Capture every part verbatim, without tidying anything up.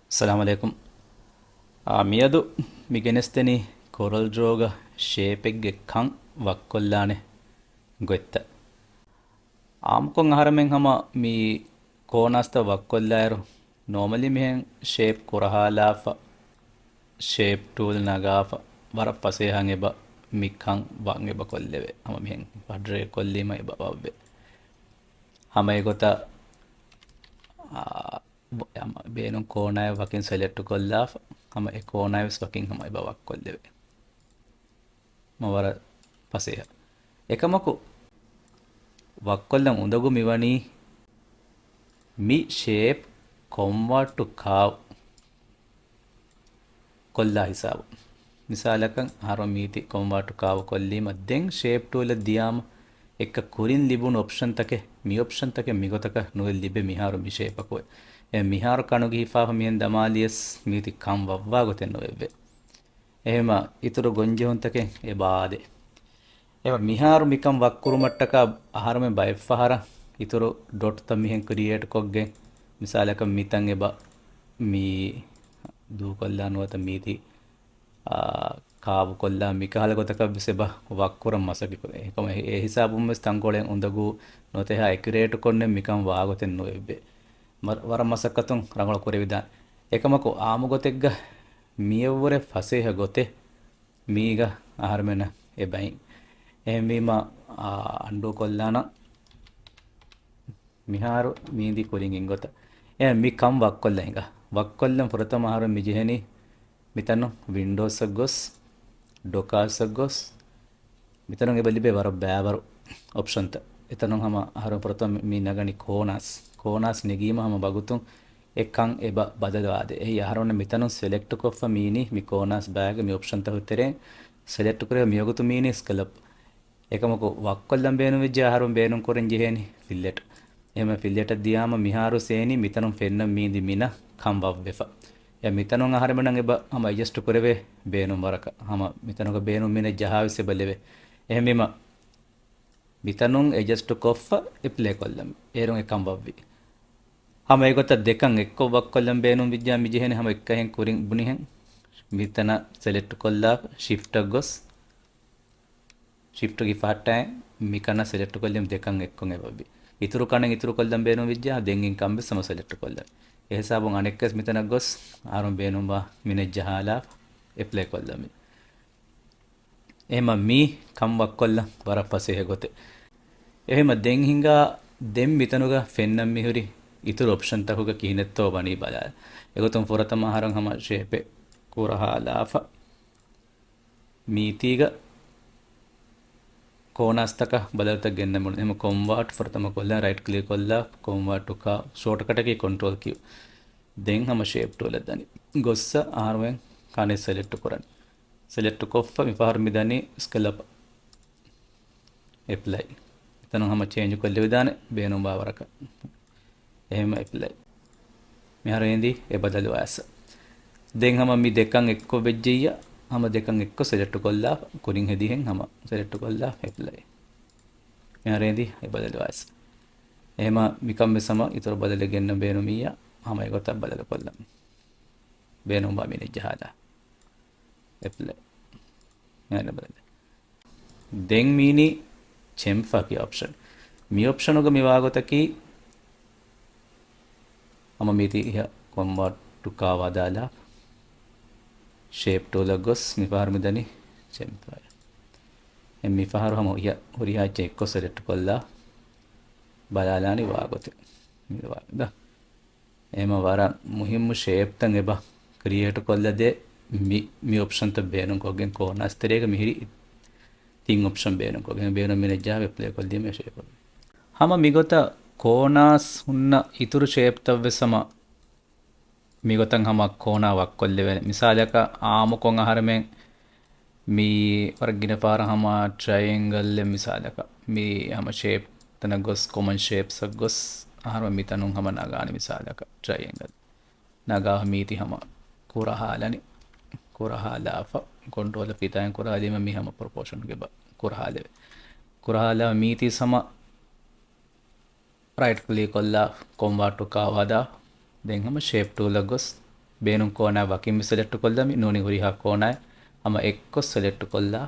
އައްސަލާމު ޢަލައިކުމް. އާ، މިއަދު މި ގެނެސްދެނީ ކޮރަލް ޑްރޯގަ ޝޭޕެއްގެ ކަން ވައްކޮށްލާނެ ގޮތްތައް. އާއްމުކޮށް އަހަރެމެން ހަމަ މި ކޯނާސްތައް ވައްކޮށްލާއިރު، ނޯމަލީ މިހެން ޝޭޕް ކުރަހާލާފަ، ޝޭޕް ޓޫލް ނަގާފަ، ވަރަށް ފަސޭހައިން އެބަ މި ކަން ވަން އެބަ ކޮށްލެވޭ. ހަމަ މިހެން ޑްރޭގް ކޮށްލީމަ އެބަ ވައްވޭ. ހަމަ އެގޮތަށް، އާ، ބޭނުން ކޯނާއެއް ވަކިން ސެލެކްޓް ކޮށްލާފަ، ހަމަ އެ ކޯނާއެއް ވެސް ވަކިން ހަމަ އެބަ ވައްކޮށްލެވޭ. މަ ވަރަށް ފަސޭހަ. އެކަމަކު، ވައްކޮށްލަން އުނދަގޫ މިވަނީ މި ޝޭޕް ކޮންވާޓް ޓު ކާވް ކޮށްލާ ހިސާބު. މިސާލަކަށް، އަހަރު މީތި ކޮންވާޓް ޓު ކާވް ކޮށްލީމަ، ދެން ޝޭޕް ޓޫލަށް ދިޔާމަ، އެއްކަ ކުރިން ލިބުނު އޮޕްޝަންތަކެއް، މި އޮޕްޝަންތަކެއް މިގޮތަކަށް ނުވެ ލިބޭ މިހާރު މި ޝޭޕަކު. އެ މިހާރު ކަނުގެ ހިފާފަ މިހެން ދަމާލިޔަސް މީތި ކަން ވައްވާ ގޮތެއް ނުވެއްވޭ. އެހެމަ އިތުރު ގޮންޖެހުންތަކެއް އެބަ އާދޭ. އެހެމަ މިހާރު މިކަން ވައްކުރުމަށްޓަކާ އަހަރުމެން ބައެއްފަހަރަށް އިތުރު ޑޮޓްތައް މިހެން ކްރިއޭޓް ކޮށްގެން، މިސާލަކަށް މިތަން އެބަ މި ދޫކޮށްލާ ނުވަތަ މީތި، އާ، ކާވުކޮށްލާ މިކަހަލަ ގޮތަކަށް ވެސް އެބަ ވައްކުރަން މަސައްކަތް ކުރޭ. އެކަމަ އެ، އެ ހިސާބުން ވެސް ތަންކޮޅެއް އުނދަގޫ ނުވަތަ އެކިއުރޭޓް ކޮށްނެ މިކަން ވާގޮތެއް ނުވެއްވޭ. މަ-، ވަރަށް މަސައްކަތުން ރަނގަޅު ކުރެވިދާނެ. އެކަމަކު އާއްމު ގޮތެއްގަ މިއަށްވުރެ ފަސޭހަ ގޮތެއް މީގަ އަހަރުމެންނަށް އެބައިން. އެހެންވީމަ، އާ، އަންޑޫ ކޮށްލާނަން. މިހާރު މީނދީ ކުރިން އިންގޮތަށް. އެ މި ކަން ވައްކޮށްލަ ހިނގާ. ވައްކޮށްލަން ފުރަތަމަ އަހަރު މި ޖެހެނީ މިތަނު ވިންޑޯސްއަށް ގޮސް، ޑޮކާސްއަށް ގޮސް، މިތަނުން އެބަ ލިބޭ ވަރަށް ބައިވަރު އޮޕްޝަންތައް. އެތަނުން ހަމަ އަހަރު ފުރަތަމަ މި ނަގަނީ ކޯނާސް. ކޯނާސް ނެގީމަ ހަމަ ވަގުތުން އެ ކަން އެބަ ބަދަލުވާދޭ. އެއީ އަހަރުމެން މިތަނުން ސެލެކްޓް ކޮށްފަ މީނީ މި ކޯނާސް ބައިގެ މި އޮޕްޝަންތައް ތެރެއިން ސެލެކްޓް ކުރެވޭ މިވަގުތު މީނީ ސްކެލަޕް. އެކަމަކު ވައްކޮށްލަން ބޭނުންވެއްޖެ އަހަރުން ބޭނުން ކުރަން ޖެހޭނީ ފިއްލެޓް. އެހެން ފިއްލެޓަށް ދިޔާމަ މިހާރު ސޭނީ މިތަނުން ފެންނަ މީނދި މިނަ ކަން ވައްވެފަ. އެ މިތަނުން އަހަރެމެނަށް އެބަ ހަމަ އެޑްޖަސްޓް ކުރެވޭ ބޭނުން ވަރަކަށް. ހަމަ މިތަނުގަ ބޭނުން މިނެއް ޖަހާވެސް އެބަ ލެވޭ. އެހެންވީމަ މިތަނުން އެޑްޖަސްޓް ކޮށްފަ އެޕްލައި ކޮށްލަމު. އޭރުން އެ ކަން ވައްވި. ހަމަ އެގޮތަށް ދެކަން އެއްކޮށް ވައްކޮށްލަން ބޭނުންވިއްޖާ މި ޖެހެނީ ހަމަ އެއްކަހެން ކުރިން ބުނިހެން. މިތަނަށް ސެލެކްޓް ކޮށްލާ ޝިފްޓަށް ގޮސް ޝިފްޓްގެ ފަހައްޓާއި މިކަނަށް ސެލެކްޓް ކޮށްލީމަ ދެކަން އެއްކޮށް އެބަވި. އިތުރު ކަނެއް އިތުރު ކޮށްލަން ބޭނުންވިއްޖާ، ދެން އިން ކަން ވެސް ހަމަ ސެލެކްޓް ކޮށްލަން. އެހިސާބުން އަނެއްކަސް މިތަނަށް ގޮސް، އަހަރުން ބޭނުންވާ މިނެއް ޖަހާލާ އެޕްލައި ކޮށްލަމި. އެހެމަ މީ ކަން ވައްކޮށްލަން ވަރަށް ފަސޭހަ ގޮތެއް. އެހެމަ ދެން ހިނގާ، ދެން މިތަނުގަ ފެންނަން މިހުރި އިތުރު އޮޕްޝަންތަކުގަ ކިހިނެއްތޯ ވަނީ ބަލާ. އެގޮތުން ފުރަތަމަ އަހަރަށް ހަމަ ޝޭޕެއް ކުރަހާލާފަ. މީތީގަ ކޯނާސްތަކަށް ބަދަލުތައް ގެންނަމުން އެހެމަ ކޮންވާޓް ފުރަތަމަ ކޮށްލަން ރައިޓް ކްލިކް ކޮށްލާ ކޮންވާޓް ޓު ކާ ޝޯޓްކަޓަކީ ކޮންޓްރޯލް ކިއު. ދެން ހަމަ ޝޭޕް ޓޫލަށް ދަނީ. ގޮއްސަ އަހަރުމެން ކަނެއް ސެލެކްޓް ކުރަން. ސެލެކްޓް ކޮށްފަ މިފަހަރު މިދަނީ ސްކެލަޕް އެޕްލައި. އެތަނުން ހަމަ ޗޭންޖް ކޮށްލެވިދާނެ ބޭނުންވާ ވަރަކަށް. އެހެމަ އެޕްލައި. މިހާރު އެނދި އެ ބަދަލުވާސް. ދެން ހަމަ މި ދެކަން އެއްކޮށް ވެއްޖެއްޔާ، ހަމަ ދެކަން އެއްކޮށް ސެލެކްޓް ކޮށްލާ، ކުރިން ހެދިހެން ހަމަ ސެލެކްޓް ކޮށްލާ އެޕްލައި. މިހާރު އެނދި އެ ބަދަލުވާސް. އެހެމަ މިކަން ވެސް ހަމަ އިތުރު ބަދަލެއް ގެންނަ ބޭނުމިއްޔާ، ހަމަ އެގޮތަށް ބަދަލު ކޮށްލަން. ބޭނުންވާ މިނެއް ޖަހާލާ. އެޕްލައި. މިހާރު ބަދަލު. ދެން މީނީ ޗެމްފާ ކިޔާ އޮޕްޝަން. މި އޮޕްޝަނުގަ މި ވާގޮތަކީ، ހަމަ މީތި އިހަ ކޮންވާޓް ޓު ކާ ވަދާލާ، ޝޭޕް ޓޫލަށް ގޮސް މިފަހަރު މިދަނީ ޗެމްފާ. އެ މިފަހަރު ހަމަ އިހަ ހުރިހާ އެއްޗެއް އެއްކޮށް ސެލެކްޓް ކޮށްލާ ބަލާލާނީ ވާގޮތެއް. މި ވާ-، ދާ. އެހެމަ ވަރަށް މުހިއްމު ޝޭޕްތައް އެބަ ކްރިއޭޓް ކޮށްލަދޭ މި، މި އޮޕްޝަންތައް ބޭނުންކޮށްގެން ކޯނާސް ތެރޭގަ މިހިރި ތިން އޮޕްޝަން ބޭނުންކޮށްގެން ބޭނުން މިނެއް ޖާ އެޕްލައި ކޮށްލީމަ ޝޭޕް. ހަމަ މިގޮތަށް ކޯނާސް ހުންނަ އިތުރު ޝޭޕްތައް ވެސް ހަމަ މިގޮތަށް ހަމަ ކޯނާ ވައްކޮށްލެވޭނެ. މިސާލަކަށް އާއްމުކޮށް އަހަރެމެން މި ވަރަށް ގިނަ ފަހަރަށް ހަމަ ޓްރައިއެންގަލްއެއް މިސާލަކަށް މި ހަމަ ޝޭޕް ތަނަށް ގޮސް ކޮމަން ޝޭޕްސްއަށް ގޮސް އަހަރުމެން މިތަނުން ހަމަ ނަގާނެ މިސާލަކަށް ޓްރައިއެންގަލް. ނަގާ މީތި ހަމަ ކުރަހާލަނި. ކުރަހާލާފަ ކޮންޓްރޯލަށް ފިތާއިން ކުރަހާލީމަ މި ހަމަ ޕްރޮޕޯޝަންގެ ބަ-، ކުރަހާލެވެ. ކުރަހާލާ މީތި ހަމަ ރައިޓް ކްލިކް ކޮށްލާ ކޮންވާޓް ޓު ކާ ވަދާ. ދެން ހަމަ ޝޭޕް ޓޫލަށް ގޮސް ބޭނުން ކޯނާ ވަކިން ވެސް ސެލެކްޓް ކޮށްލަމި ނޫނީ ހުރިހާ ކޯނާއެއް ހަމަ އެއްކޮށް ސެލެކްޓް ކޮށްލާ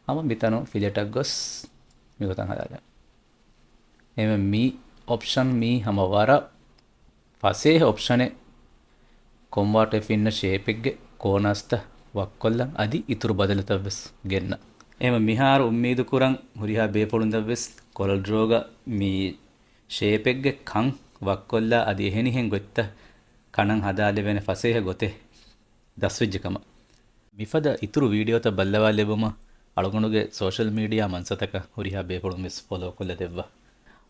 ހަމަ މިތަނުން ފިލެޓަށް ގޮސް މިގޮތަށް ހަދާލަ. އެހެންވެ މި އޮޕްޝަން މީ ހަމަ ވަރަށް ފަސޭހަ އޮޕްޝަނެއް. ކޮންވާޓަށް ފިންނަ ޝޭޕެއްގެ ކޯނާސްތައް ވައްކޮށްލަން އަދި އިތުރު ބަދަލުތައް ވެސް ގެންނަ. އެހެންވެ މިހާރު އުއްމީދު ކުރަން ހުރިހާ ބޭފުޅުންތައް ވެސް ކޮރަލް ޑްރޯގަ މި ޝޭޕެއްގެ ކަން ވައްކޮށްލާ އަދި އެހެނިހެން ގޮތްތައް ކަނަން ހަދާލެވޭނެ ފަސޭހަ ގޮތެއް ދަސްވެއްޖެ ކަމަށް. މިފަދަ އިތުރު ވީޑިއޯތައް ބައްލަވާލެއްވުމަށް އަޅުގަނޑުގެ ސޯޝަލް މީޑިއާ މަންސަތަކަށް ހުރިހާ ބޭފުޅުން ވެސް ފޮލޯ ކޮށްލަ ދެއްވާ.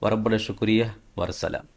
ވަރަށް ބޮޑަށް ޝުކުރިއްޔާ. ވަރަށް ސަލާމް.